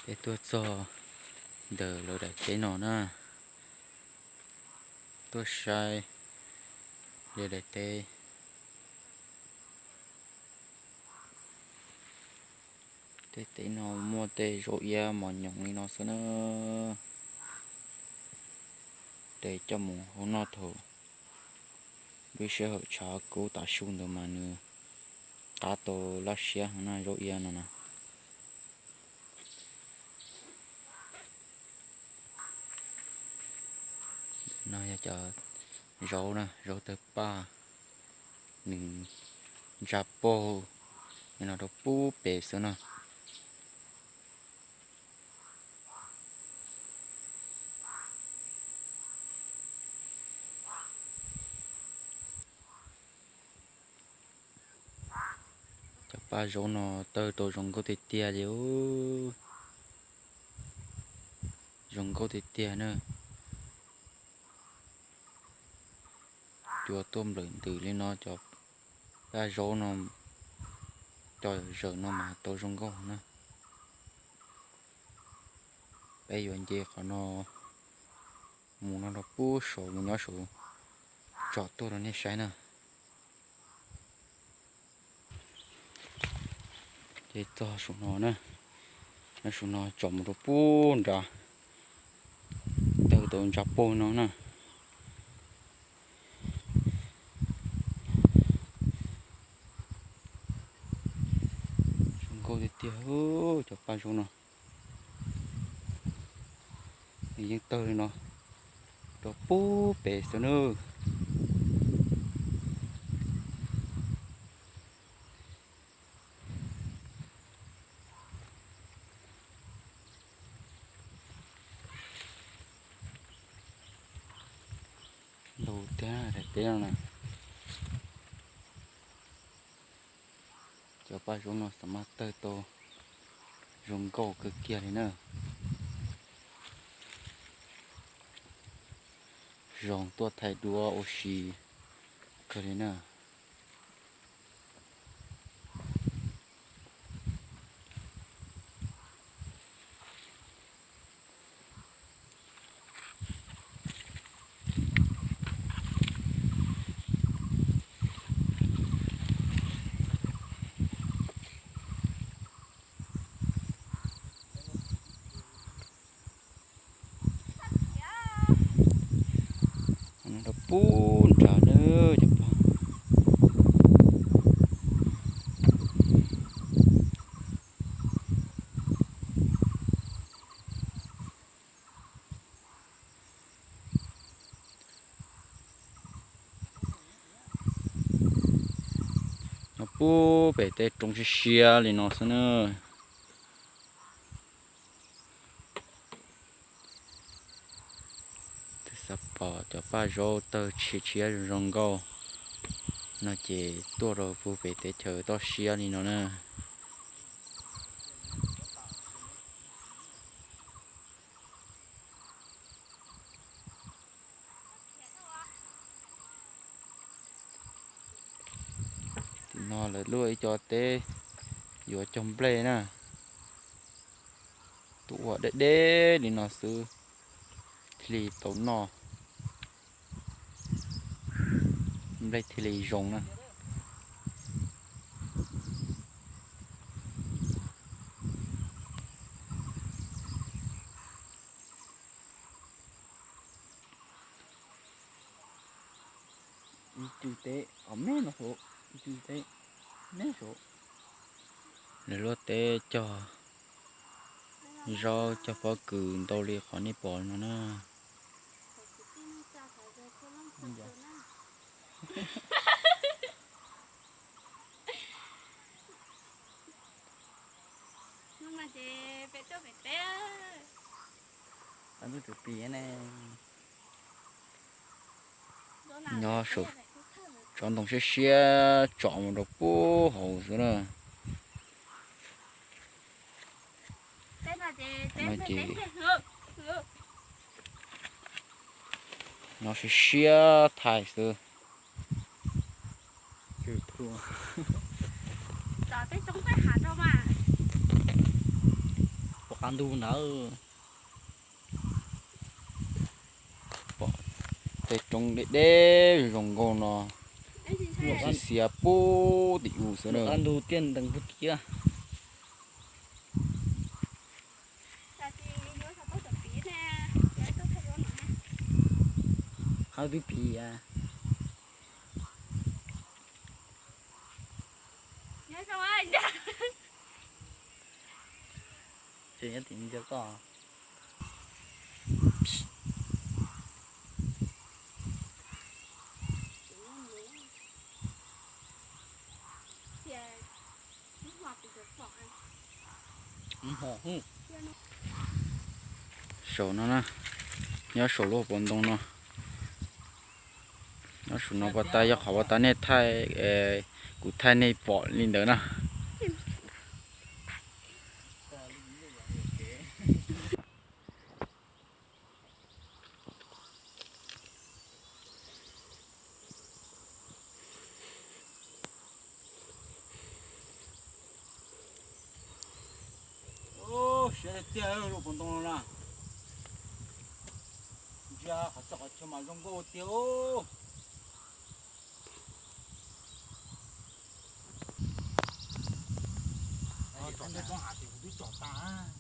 Peb tuaj txog ntawm lawv daim teb no na, tuaj saib li daim teb. Tej teb no muaj tej zaub iab mos nyoos li no xwb na. Ces coj mus hau noj thaum lub sij hawm tshav kub tav su ntawd mas nws qab tau laj siab heev na, zaub iab no na. No yog cov zaub na, zaub tawg paj, nws ntsa paug li no rau pub pem xwb na. Cov paj zaub no tawg tau zoo nkauj tiag tiag li, zoo nkauj tiag tiag na. Cua tuaj nplawm ntws li no, cov paj zaub no cov zawm no mas tau zoo nkauj na. Peb yuav nce qhov no mus no rau pub saum mus nyob saum tsom tuaj rau nej saib na. Ces txog saum no na, nyob saum no tsom mus rau pub nrad, tawg tau ntsa paug no na. Zoo nkauj tiag tiag cov paj zaub no. Nws yeej tawg li no rau pub pem xwb na. Ntau tiag daim teb no na. Cov paj zaub no xav mas tawg tau zoo nkauj kawg kiag li na. Zoo tuaj thaij duab ua si kawg li na. Rau pub nrad na cov paj. Nyob pub pem teb roob siab siab li no xwb na. Twb xav pom cov paj zaub tawg tshiab tshiab zoo zoo nkauj no ces tuaj rau pub pem teb chaws toj siab li no na. Tim no lawv luaj ib co teb yuav cog nplej na. Tus ua deb deb li no xwb thiaj li tau noj, nplej thiaj li zoo na. Ib tug teb os me no, ib tug teb me saud. Lawv luaj teb cog zaub cog pob kws ntau li qhov nej pom no na. Nyob saum tsob ntoo siab siab tsom mus rau pub hauv xwb na. No ces no siab siab thaij xwb. Ntug ntawd. Pom tej roob deb deb zoo nkauj no, xiav xiav puag tim u xwb na. Ntug tiaj ntees puag tim. Hawb twb pis. Ces nyob tim ntiaj koj. Saum no na, nyob saum lub hauv paus ntoo no. Nyob saum no pas tas yog qhov pas tas nej thaij, kuv thaij nej pom li ntawd na. Siab tiag tiag lub hauv paus ntoo no na. Ntsia qhov txhia qhov chaw mas zoo nkauj tiag. Tsom ntej roob hav ces kuv twb tsom tas.